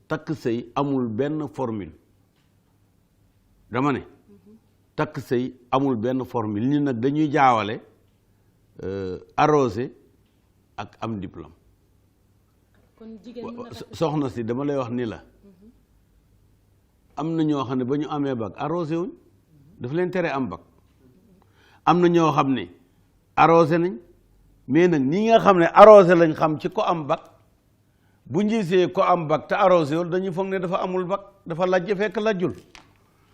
takk sëy amul benn formule dama ne takk sëy amul benn formule ni nag dañuy jaawale arrosé ak am diplôme kon jigéen mën na soxna si dama lay wax ni la am na ñoo xam ne ba ñu amee bac arrosé wuñ daf leen tere am bac am na ñoo xam ne arrosé nañ mais nag ñi nga xam ne arrosé lañ xam ci ko am bac bu njisee ko am bac te arrosé wul dañuy foog ne dafa amul bac dafa lajj fekk lajjul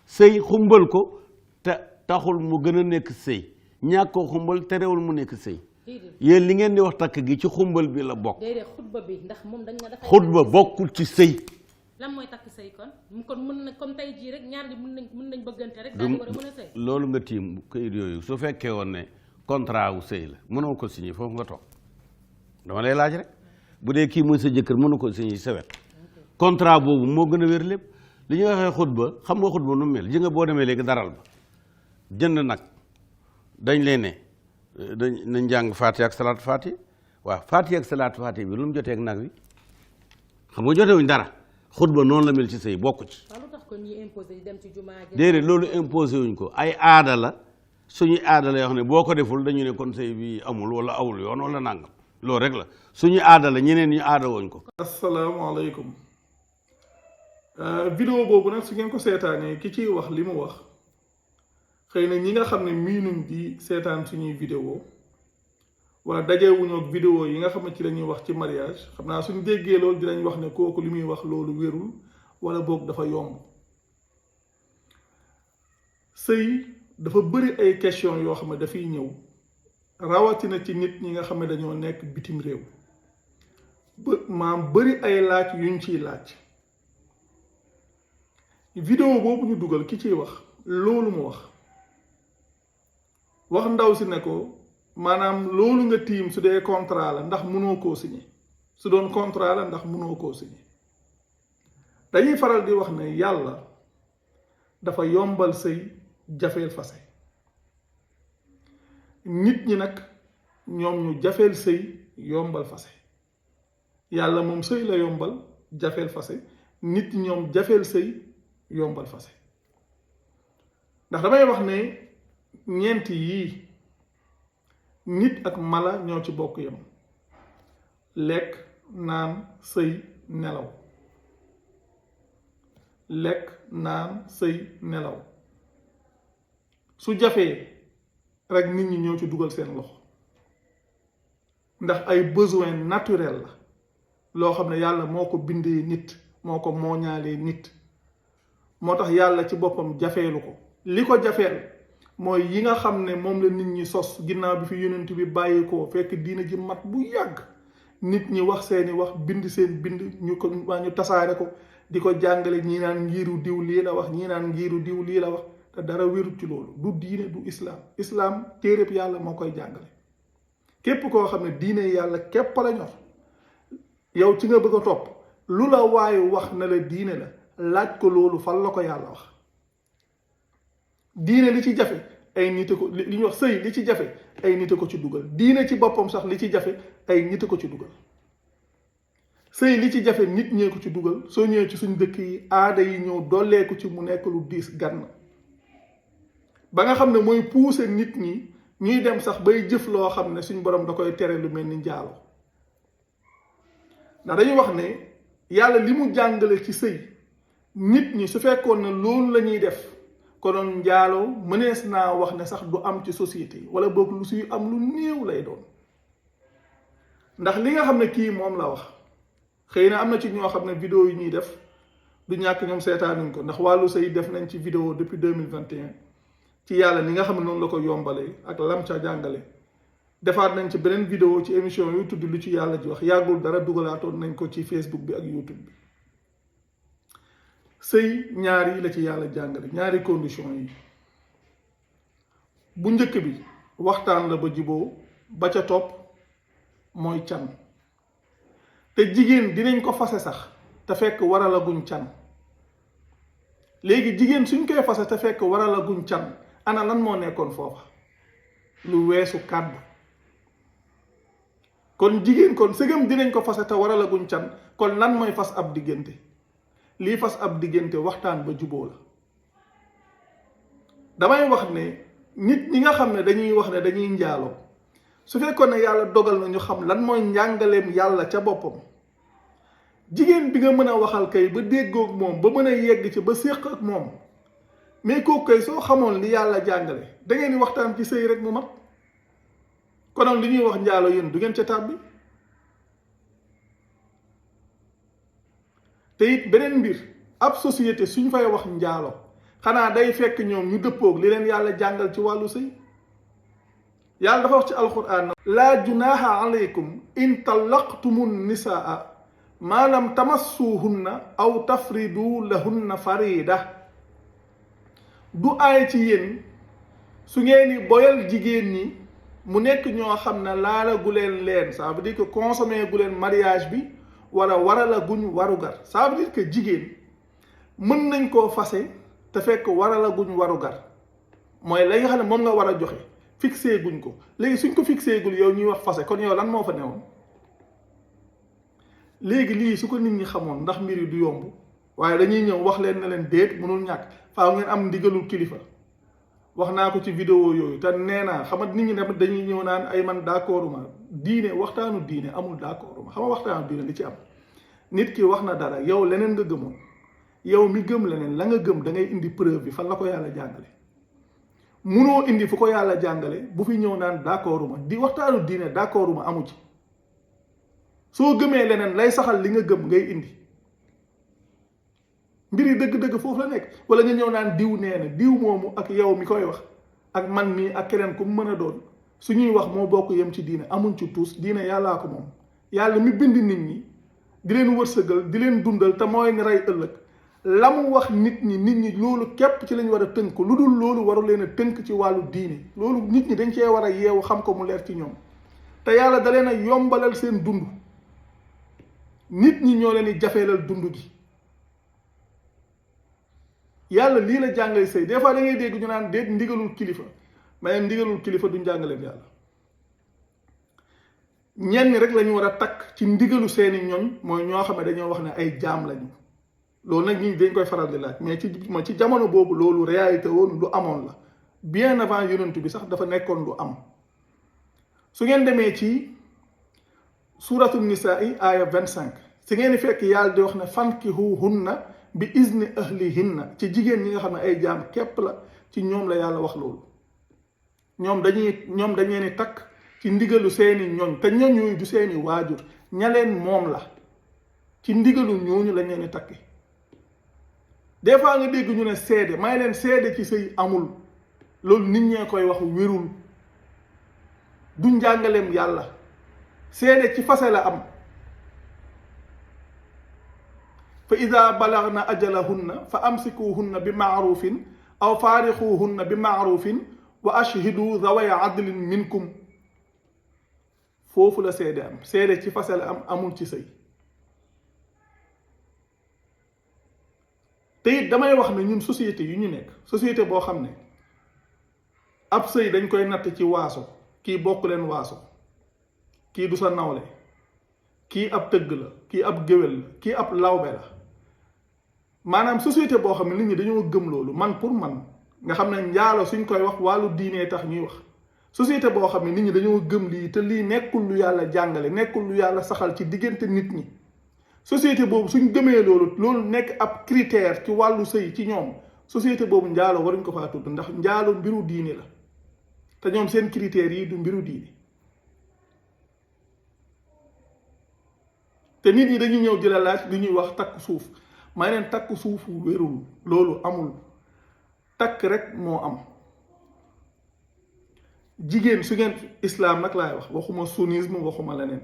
sëy xumbal ko te taxul mu gën a nekk sëy ñàkk ko xumbal terewul mu nekk sëy yéen li ngeen di wax takk gi ci xumbal bi la bokk. déedéet xutba bi ndax moom dañ na dafay xutba bokkul ci sëy. lan mooy takk sëy kon mën na comme tey jii rek ñaar ñi mën nañ bëggante rek. daal di war a mën a sëy. loolu nga tiim këyit yooyu su fekkee woon ne contrat wu sëy la mënoo ko signé foofu nga toog dama lay laaj rek bu dee kii mooy sa jëkkër mënu ko signé sa wet contrat boobu moo gën a wér lépp li ñuy waxee xutba xam nga xutba nu mel ji nga boo demee léegi daral ba jënd nag dañ leen ne nañ jàng Faatiha ak salaatu Faatiha waaw Faatiha ak salaatu Faatiha bi lu mu jotee ak nag wi xam nga jotewuñ dara xutba noonu la mel ci sëy bokku ci. waaw lu tax kon ñi imposé dem ci jumaa ji. déedéet loolu imposé wuñ ko ay aada la suñuy aada la yoo xam ne boo ko deful dañu ne kon sëy bi amul wala awul yoon wala nàngam loolu rek la suñuy aada la ñeneen ñu aada woñ ko. asalaamaaleykum vidéo boobu nag su ngeen ko seetaanee ki ciy wax li mu wax xëy na ñi nga xam ne miinuñ di seetaan suñuy vidéo wala dajewuñu ak vidéo yi nga xam ne ci lañuy wax ci mariage xam naa suñ déggee loolu dinañ wax ne kooku li muy wax loolu wérul wala boog dafa yomb sëy dafa bëri ay question yoo xam ne dafay ñëw rawatina ci nit ñi nga xam ne dañoo nekk bitim réew maam bëri ay laaj yuñ ciy laaj vidéo boobu ñu dugal ki ciy wax loolu mu wax ndaw si ne ko maanaam loolu nga tiim su dee contrat la ndax mënoo koo signé su doon contrat la ndax mënoo koo signé dañuy faral di wax ne yàlla dafa yombal sëy jafeel fase nit ñi nag ñoom ñu jafeel sëy yombal fase yàlla moom sëy la yombal jafeel fase nit ñi ñoom jafeel sëy yombal fase ndax damay wax ne ñeent yii nit ak mala ñoo ci bokk yam lekk naan sëy nelaw lekk naan sëy nelaw su jafee rek nit ñi ñoo ci dugal seen loxo ndax ay besoin naturel la loo xam ne yàlla moo ko bindee nit moo ko mooñaalee nit moo tax yàlla ci boppam jafeelu ko li ko jafeel mooy yi nga xam ne moom la nit ñi sos ginnaaw bi fi yonent bi bàyyi ko fekk diina ji mat bu yàgg nit ñi wax seeni wax bind seen bind ñu tasaare ko di ko jàngale ñii naan ngiiru diw lii la wax ñii naan ngiiru diw lii la wax te dara wérut ci loolu du diine du islaam téereb yàlla moo koy jàngale képp koo xam ne diine yàlla képp la ñor yow ci nga bëgg a topp lu la waaye wax na la diine la laaj ko loolu fan la ko yàlla wax diine li ci jafe ay nit ko li ñuy wax sëy li ci jafe ay nit ko ci dugal diine ci boppam sax li ci jafe ay nit ko ci dugal sëy li ci jafe nit ñee ko ci dugal soo ñëwee ci suñ dëkk yi aada yi ñëw dolleeku ci mu nekk lu diis gann ba nga xam ne mooy pousser nit ñi ñuy dem sax bay jëf loo xam ne suñ borom da koy tere lu mel ni njaalo ndax dañuy wax ne yàlla li mu jàngale ci sëy nit ñi su fekkoon ne loolu la ñuy def konoon njaaloo mënees naa wax ne sax du am ci société yi wala boog lu suy am lu néew lay doon ndax li nga xam ne kii moom la wax xëy na am na ci ñoo xam ne vidéo yi ñuy def du ñàkk ñoom seetaanuñ ko ndax wàllu sëy def nañ ci vidéo depuis 2021 ci yàlla ni nga xam ne noonu la ko yombalee ak lam ca jàngale defaat nañ ci beneen vidéo ci émission yu tudd lu ci yàlla ji wax yàggul dara dugalaatoon nañ ko ci Facebook bi ak YouTube bi sëy ñaar yi la ci yàlla jàngale ñaari condition yi bu njëkk bi waxtaan la ba jiboo ba ca topp mooy can te jigéen dinañ ko fase sax te fekk waralaguñ can léegi jigéen suñ koy fase te fekk waralaguñ can ana lan moo nekkoon foofa lu weesu kàddu kon jigéen kon sëgam dinañ ko fase te waralaguñ can kon lan mooy fas ab diggante lii fas ab diggante waxtaan ba juboo la. damay wax ne nit ñi nga xam ne dañuy wax ne dañuy njaaloo su fekkoon ne yàlla dogal na ñu xam lan mooy njàngaleem yàlla ca boppam jigéen bi nga mën a waxal kay ba déggoog moom ba mën a yegg ci ba séq ak moom mais kooku kay soo xamoon li yàlla jàngale da ngeen di waxtaan ci sëy rek mu mat konoon li ñuy wax njaalo yéen du ngeen ca tàbbi. te it beneen mbir ab société suñ fay wax njaalo xanaa day fekk ñoom ñu dëppoog li leen yàlla jàngal ci wàllu sëy. yàlla dafa wax ci alquran laa junaaha alaykum in tallaqtumu nisaa maa lam tamassuhunna aw tafridu lahunna farida du aay ci yéen su ngeen di boyal jigéen ñi mu nekk ñoo xam ne laala gu leen ça veut dire que consommer gu leen mariage bi wala warala guñ warugar ça veut dire que jigéen mën nañ koo fase te fekk warala guñ warugar mooy la nga xam ne moom nga war a joxe fixé guñ ko léegi suñ ko fixé gul yow ñuy wax fase kon yow lan moo fa newoon. léegi lii su ko nit ñi xamoon ndax mbir yi du yomb waaye dañuy ñëw wax leen ne leen déet mënul ñàkk faaw ngeen am ndigalul kilifa. wax naa ko ci vidéo yooyu te nee naa xam nga nit ñi tamit dañuy ñëw naan ay man d'accorduma diine waxtaanu diine amul d'accorduma xam nga waxtaanu diine li ci am nit ki wax na dara yow leneen nga gëmoon yow mi gëm leneen la nga gëm da ngay indi preuve bi fan la ko yàlla jàngale. munoo indi fu ko yàlla jàngale bu fi ñëw naan d'accorduma di waxtaanu diine d'accorduma amu ci soo gëmee leneen lay saxal li nga gëm ngay indi mbir yi dëgg-dëgg foofu la nekk wala nga ñëw naan diw nee na diw moomu ak yow mi koy wax ak man mii ak keneen ku mu mën a doon su ñuy wax moo bokk yem ci diine amuñ ci tuus diine yàllaa ko moom yàlla mi bind nit ñi di leen wërsëgal di leen dundal te mooy ni rey ëllëg la mu wax nit ñi loolu képp ci lañ war a tënk lu dul loolu waru leen a tënk ci wàllu diine loolu nit ñi dañ cee war a yeewu xam ko mu leer ci ñoom te yàlla da leen a yombalal seen dund nit ñi ñoo leen di jafeelal dund gi yàlla lii la jàngale sëy des fois da ngay dégg ñu naan déet ndigalul kilifa mais ndigalul kilifa du njàngaleem yàlla ñenn rek la ñu war a takk ci ndigalu seeni ñoñ mooy ñoo xam ne dañoo wax ne ay jaam lañu loolu nag ñi dañ koy faral di laaj mais ci jamono boobu loolu réalité woon lu amoon la bien avant yonent bi sax dafa nekkoon lu am su ngeen demee ci suuratu nisaa yi aaya 25 si ngeen di fekk yàlla di wax ne fankihuhunna bi izni ahlihinna ci jigéen ñi nga xam ne ay jaam képp la ci ñoom la yàlla wax loolu ñoom dañuy ni takk ci ndigalu seeni ñoñ te ñoñ yooyu du seeni waajur ña leen moom la ci ndigalu ñooñu lañ leen di takki des fois nga dégg ñu ne seede may leen seede ci sëy amul loolu nit ñee koy wax wérul du njàngaleem yàlla seede ci fase la am fa ida balagna ajalahunna fa amsikuhunna bi maarufin aw faarixuhunna bi maarufin wa ashhidu zawaya adlin minkum foofu la seede am seede ci fase la am amul ci sëy te it damay wax ne ñun société yu ñu nekk société boo xam ne ab sëy dañ koy natt ci waaso kii bokk leen waaso kii du sa nawle kii ab tëgg la kii ab géwél la kii ab lawbe la maanaam société boo xam ne nit ñi dañoo gëm loolu man pour man nga xam ne njaalo suñ koy wax wàllu diine tax ñuy wax société boo xam ne nit ñi dañoo gëm lii te lii nekkul lu yàlla jàngale nekkul lu yàlla saxal ci diggante nit ñi société boobu suñ gëmee loolu nekk ab critère ci wàllu sëy ci ñoom société boobu njaalo waruñ ko faa tudd ndax njaalo mbiru diine la te ñoom seen critères yi du mbiru diine te nit ñi dañuy ñëw di la laaj li ñuy wax takk suuf may leen takk suufu wérul loolu amul takk rek moo am jigéen su ngeen islam nag laay wax waxuma sunnisme waxuma leneen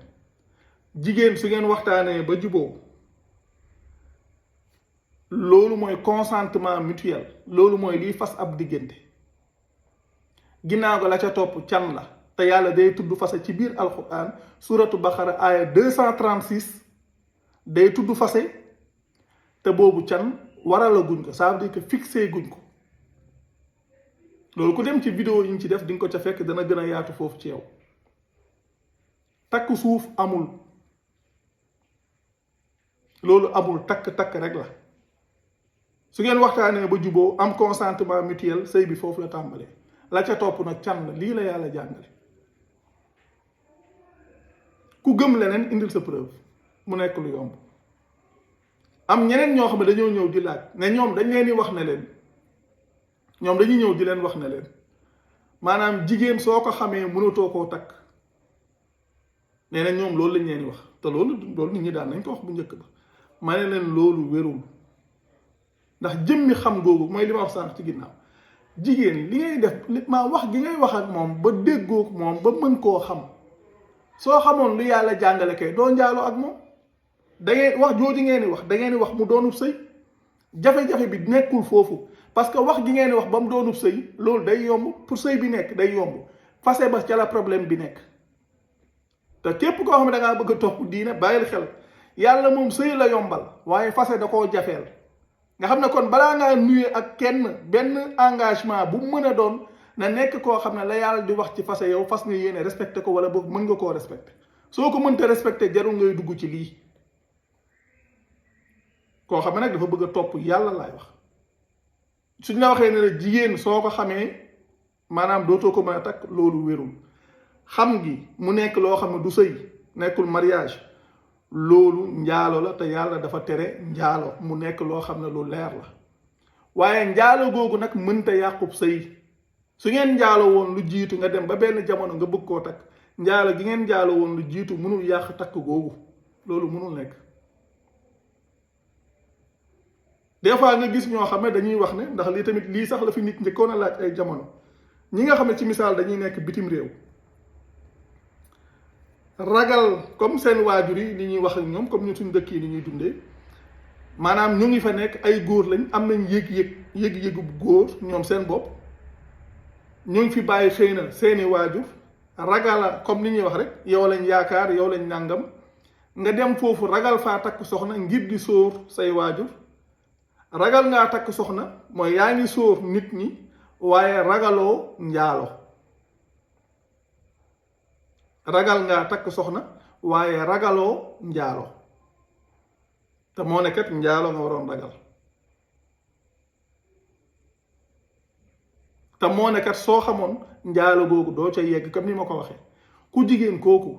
jigéen su ngeen waxtaanee ba juboo loolu mooy consentement mutuel loolu mooy liy fas ab diggante ginnaaw ga la ca topp can la te yàlla day tudd fase ci biir alquran suratu baqara aaya 236 day tudd fase te boobu can warala guñ ko ça veut dire que fixé guñ ko loolu ku dem ci vidéo yi ñu ci def di nga ko ca fekk dana gën a yaatu foofu ci yow takk suuf amul loolu amul takk rek la su ngeen waxtaanee ba juboo am consentement mutuel sëy bi foofu la tàmbalee la ca topp nag can la lii la yàlla jàngale ku gëm leneen indil sa preuve mu nekk lu yomb am ñeneen ñoo xam ne dañoo ñëw di laaj ne ñoom dañ leen di wax ne leen ñoom dañuy ñëw di leen wax ne leen maanaam jigéen soo ko xamee mënatoo koo takk nee na ñoom loolu lañ leen di wax te loolu nit ñi daan nañ ko wax bu njëkk ba ma ne leen loolu wérul ndax jëmmi xam googu mooy li ma wax sànq ci ginnaaw jigéen li ngay def maa wax gi ngay wax ak moom ba déggoo moom ba mën koo xam soo xamoon lu yàlla jàngale kay doo njaaloo ak moom da ngeen wax jooju ngeen di wax da ngeen di wax mu doonub sëy jafe-jafe bi nekkul foofu parce que wax gi ngeen di wax ba mu doonub sëy loolu day yomb pour sëy bi nekk day yomb fase ba ca la problème bi nekk te képp koo xam ne da ngaa bëgg a topp diine bàyyil xel yàlla moom sëy la yombal waaye fase da koo jafeel nga xam ne kon balaa ngaa nuye ak kenn benn engagement bu mën a doon na nekk koo xam ne la yàlla di wax ci fase yow fas nga yéene respecté ko wala boog mën nga koo respecté soo ko mënta respecté jarul ngay dugg ci lii koo xam ne nag dafa bëgg a topp yàlla laay wax suñ la waxee ne la jigéen soo ko xamee maanaam dootoo ko mën a takk loolu wérul xam gi mu nekk loo xam ne du sëy nekkul mariage loolu njaalo la te yàlla dafa tere njaalo mu nekk loo xam ne lu leer la waaye njaalo googu nag mënta yàqub sëy su ngeen njaalo woon lu jiitu nga dem ba benn jamono nga bëgg koo takk njaalo gi ngeen njaalo woon lu jiitu mënul yàq takk googu loolu mënul nekk des fois nga gis ñoo xam ne dañuy wax ne ndax lii tamit lii sax la fi nit njëkkoon a laaj ay jamono ñi nga xam ne ci misaal dañuy nekk bitim réew ragal comme seen waajur yi li ñuy wax ak ñoom comme ñun suñu dëkk yi ni ñuy dundee maanaam ñu ngi fa nekk ay góor lañ am nañ yëg-yëgu góor ñoom seen bopp ñu ngi fi bàyyi xëy na seeni waajur ragala comme ni ñuy wax rek yow lañ yaakaar yow lañ nàngam nga dem foofu ragal faa takk soxna ngir di sóor say waajur ragal ngaa takk soxna mooy yaa ngi sóor nit ñi waaye ragaloo njaalo ragal ngaa takk soxna waaye ragaloo njaalo te moo ne kat njaalo nga waroon ragal te moo ne kat soo xamoon njaalo googu doo ca yegg comme ni ma ko waxee ku jigéen kooku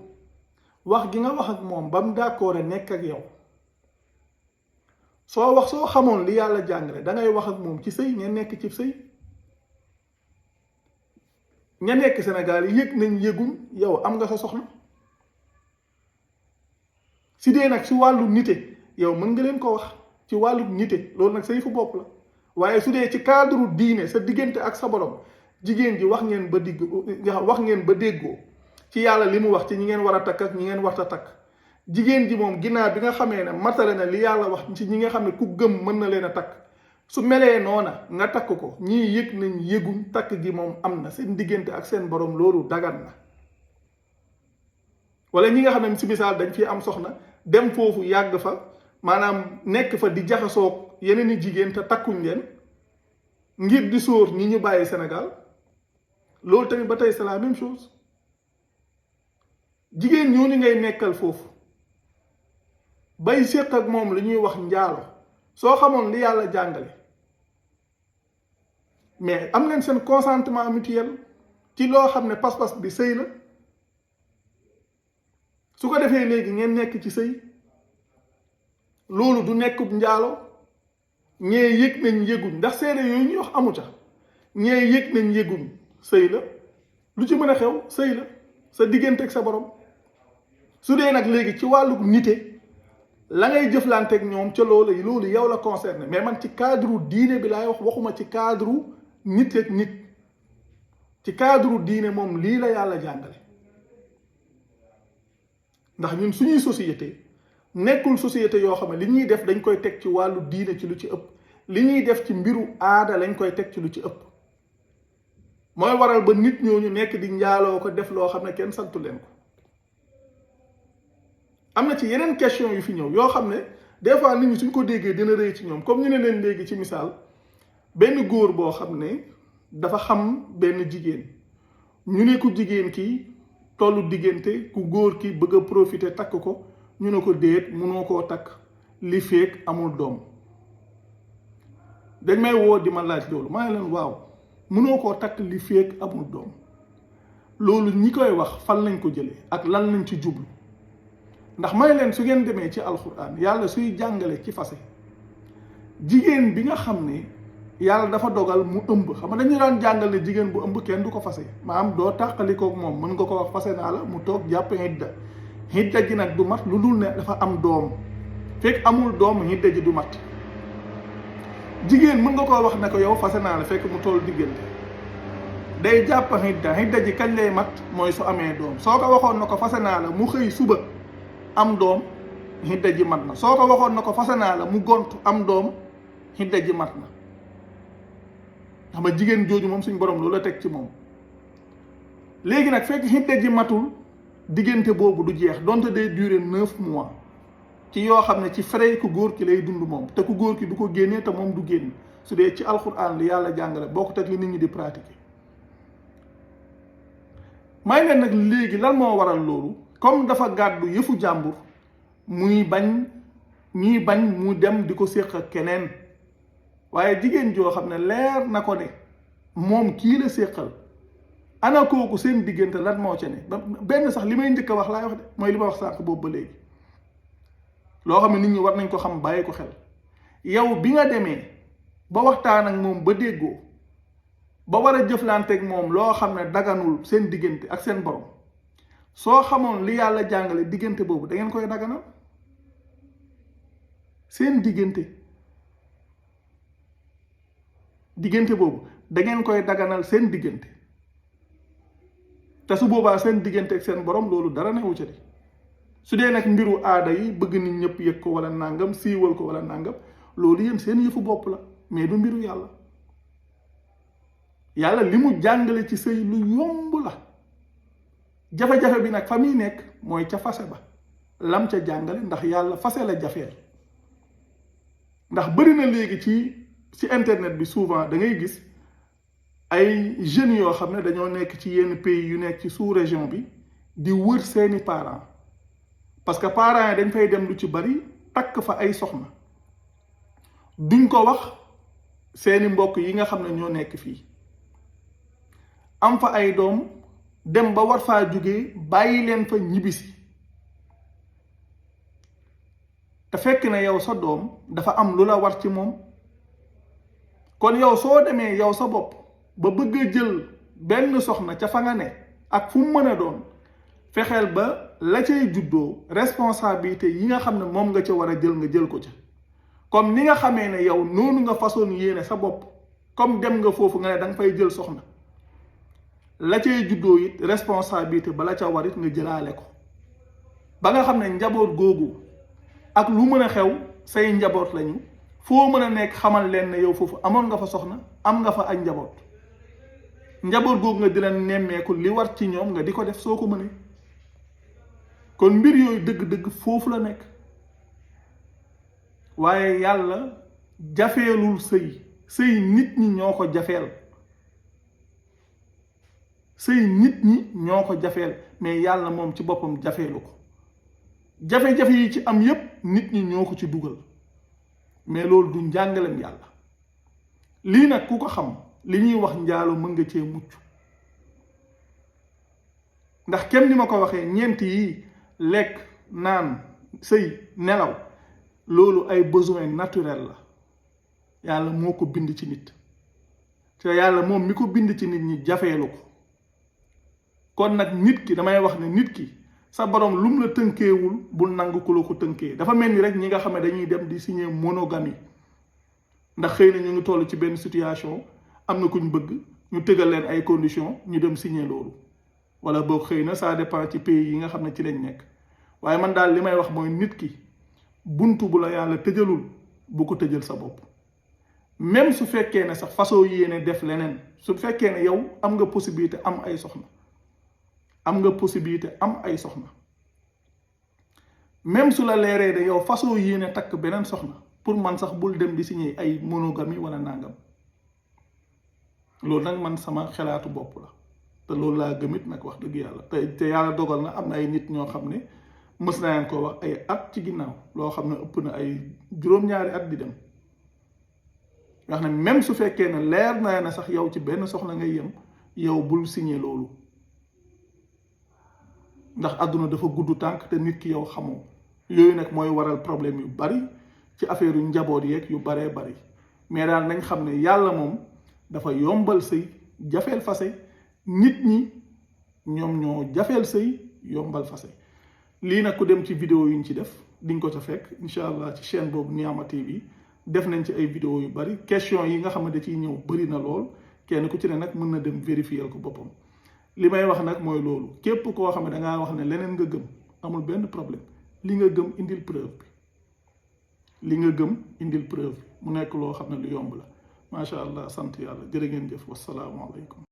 wax gi nga wax ak moom ba mu d'accord nekk ak yow soo xamoon li yàlla jàngale da ngay wax ak moom ci sëy ngeen nekk ci sëy ña nekk Sénégal yëg nañ yëguñ yow am nga sa soxna si dee nag si wàllu nite yow mën nga leen ko wax ci wàllu nite loolu nag say fu bopp la waaye su dee ci cadre diine sa diggante ak sa borom jigéen ji wax ngeen ba déggoo ci yàlla li mu wax ci ñi ngeen war a takk ak ñi ngeen warta takk jigéen ji moom ginnaaw bi nga xamee ne matale na li yàlla wax ci ñi nga xam ne ku gëm mën na leen a takk su melee noona nga takk ko ñii yëg nañ yëguñ takk gi moom am na seen diggante ak seen borom loolu dagan na wala ñi nga xam ne si misaal dañ fi am soxna dem foofu yàgg fa maanaam nekk fa di jaxasoog yeneen i jigéen te takkuñ leen ngir di sóor ñi ñu bàyyi Sénégal loolu tamit ba tey c'est la même chose jigéen ñooñu ngay nekkal foofu bay séq ak moom lu ñuy wax njaalo soo xamoon li yàlla jàngale mais am leen seen consentement mutuel ci loo xam ne pas-pas bi sëy la su ko defee léegi ngeen nekk ci sëy loolu du nekkub njaalo ñee yëg nañ yëguñ ndax seede yooyu ñuy wax amu ca ñee yëg nañ yëguñ sëy la lu ci mën a xew sëy la sa diggante ak sa borom su dee nag léegi ci wàllu nite la ngay jëflanteeg ñoom ca loolu yow la concerné mais man ci cadre diine bi laay wax waxuma ci cadre nit ak nit ci cadre diine moom lii la yàlla jàngale ndax ñun suñuy société nekkul société yoo xam ne li ñuy def dañ koy teg ci wàllu diine ci lu ci ëpp li ñuy def ci mbiru aada lañ koy teg ci lu ci ëpp mooy waral ba nit ñooñu nekk di njaaloo ko def loo xam ne kenn santu leen ko am na ci yeneen question yu fi ñëw yoo xam ne des fois nit ñi suñ ko déggee dina rëy ci ñoom comme ñu ne leen léegi ci misaal benn góor boo xam ne dafa xam benn jigéen ñu ne ku jigéen ki tollu diggante ku góor ki bëgg a profiter takk ko ñu ne ko déet mënoo koo takk li feek amul doom dañ may woo di ma laaj loolu maa ngi leen waaw mënoo koo takk li féeg amul doom loolu ñi koy wax fan lañ ko jëlee ak lan lañ ci jublu ndax may leen su ngeen demee ci alxuraan yàlla suy jàngale ci fase jigéen bi nga xam ne yàlla dafa dogal mu ëmb xam nga dañu daan jàngal ne jigéen bu ëmb kenn du ko fase maanaam doo tàqalikook moom mën nga ko wax fase naa la mu toog jàpp xidda ji nag du mat lu dul ne dafa am doom fekk amul doom xidda ji du mat jigéen mën nga koo wax ne ko yow fase naa la fekk mu toll diggante day jàpp xidda ji kañ lay mat mooy su amee doom soo ko waxoon na ko fase naa la mu xëy suba am doom xidda ji mat na soo ko waxoon na ko fase naa la mu gont am doom xidda ji mat na xam nga jigéen jooju moom suñ borom loolu la teg ci moom léegi nag fekk xidda ji matul diggante boobu du jeex donte day durer 9 mois ci yoo xam ne ci frais ku góor ki lay dund moom te ku góor ki du ko génnee te moom du génn su dee ci alxuraan li yàlla jàngale boo ko teg li nit ñi di pratiquer may leen nag léegi lan moo waral loolu comme dafa gàddu yëfu jàmbur muy bañ ñuy bañ mu dem di ko séq ak keneen waaye jigéen joo xam ne leer na ko ne moom kii la séqal ana kooku seen diggante lan moo ca ne benn sax li may njëkk a wax laay wax de mooy li ma wax sànq boobu ba léegi loo xam ne nit ñi war nañ ko xam bàyyi ko xel yow bi nga demee ba waxtaan ak moom ba déggoo ba war a jëflanteeg moom loo xam ne daganul seen diggante ak seen borom soo xamoon li yàlla jàngale diggante boobu da ngeen koy daganal seen diggante boobu da ngeen koy daganal seen diggante te su boobaa seen diggante ak seen borom loolu dara newu ca di su dee nag mbiru aada yi bëgg nit ñëpp yëg ko wala nàngam siiwal ko wala nàngam loolu yéen seen yëfu bopp la mais du mbiru yàlla yàlla li mu jàngale ci sëy lu yomb la jafe-jafe bi nag fa muy nekk mooy ca fase ba lam ca jàngale ndax yàlla fase la jafeel ndax bëri na léegi ci internet bi souvent da ngay gis ay jeunes yoo xam ne dañoo nekk ci yenn pays yu nekk ci sous région bi di wër seeni parents parce que parents yi dañ fay dem lu ci bari takk fa ay soxna duñ ko wax seeni mbokk yi nga xam ne ñoo nekk fii am fa ay doom dem ba war faa jóge bàyyi leen fa ñibbisi te fekk na yow sa doom dafa am lu la war ci moom kon yow soo demee yow sa bopp ba bëgg a jël benn soxna ca fa nga ne ak fu mu mën a doon fexeel ba la cay juddoo responsabilité yi nga xam ne moom nga ca war a jël nga jël ko ca comme ni nga xamee ne yow noonu nga façon yéene sa bopp comme dem nga foofu nga ne da nga fay jël soxna la cay juddoo it responsabilité ba la ca war it nga jëlaale ko ba nga xam ne njaboot googu ak lu mën a xew say njaboot lañu foo mën a nekk xamal leen ne yow foofu amoon nga fa soxna am nga fa ak njaboot googu nga di leen nemmeeku li war ci ñoom nga di ko def soo ko mënee kon mbir yooyu dëgg-dëgg foofu la nekk waaye yàlla jafeelul sëy nit ñi ñoo ko jafeel mais yàlla moom ci boppam jafeelu ko jafe-jafe yi ci am yépp nit ñi ñoo ko ci dugal mais loolu du njàngalem yàlla lii nag ku ko xam li ñuy wax njaalo mën nga cee mucc ndax kenn ni ma ko waxee ñeent yi lekk naan sëy nelaw loolu ay besoin naturel la yàlla moo ko bind ci nit te yàlla moom mi ko bind ci nit ñi jafeelu ko kon nag nit ki damay wax ne nit ki sa borom lum la tënkeewul bul nangu ku la ko tënkee dafa mel ni rek ñi nga xam ne dañuy dem di signer monogamie ndax xëy na ñu ngi toll ci benn situation am na kuñ bëgg ñu tëgal leen ay conditions ñu dem signer loolu wala boog xëy na ça dépend ci pays yi nga xam ne ci lañ nekk waaye man daal li may wax mooy nit ki buntu bu la yàlla tëjalul bu ko tëjal sa bopp même su fekkee ne sax façon yéene def leneen su fekkee ne yow am nga possibilité am ay soxna même su la leeree de yow façon yéene takk beneen soxna pour man sax bul dem di signer ay monogamie wala nangam loolu nag man sama xelaatu bopp la te loolu laa gëmit nag wax dëgg yàlla te yàlla dogal na am na ay nit ñoo xam ne mës naa leen ko wax ay at ci ginnaaw loo xam ne ëpp na ay juróom-ñaari at di dem wax ne même su fekkee ne leer na ne sax yow ci benn soxna ngay yem yow bul signé loolu ndax àdduna dafa gudd tànk te nit ki yow xamoo yooyu nag mooy waral problème yu bari ci affaire yu njaboot yeeg yu baree bari mais daal nañ xam ne yàlla moom dafa yombal sëy jafeel fase nit ñi ñoom ñoo jafeel sëy yombal fase lii nag ku dem ci vidéo yuñ ci def diñ ko ca fekk incha allah ci chaîne boobu Nihama TV def nañ ci ay vidéo yu bari question yi nga xam ne da ciy ñëw bari na lool kenn ku ci ne nag mën na dem vérifier ko boppam li may wax nag mooy loolu képp koo xam ne dangaa wax ne leneen nga gëm amul benn problème li nga gëm indil preuve bi li nga gëm indil preuve bi mu nekk loo xam ne lu yomb la macha allah sant yàlla jërë ngeen jëf wasalaamaaleykum